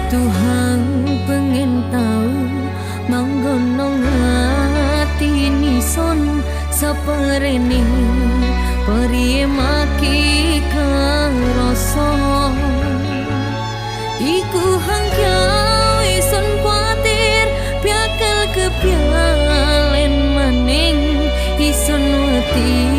Tuhan pengen tau manggon nang ati nison saperene periye maki kerasa iku hang gawe sun kuatir piakel kepialen maning ison wedi.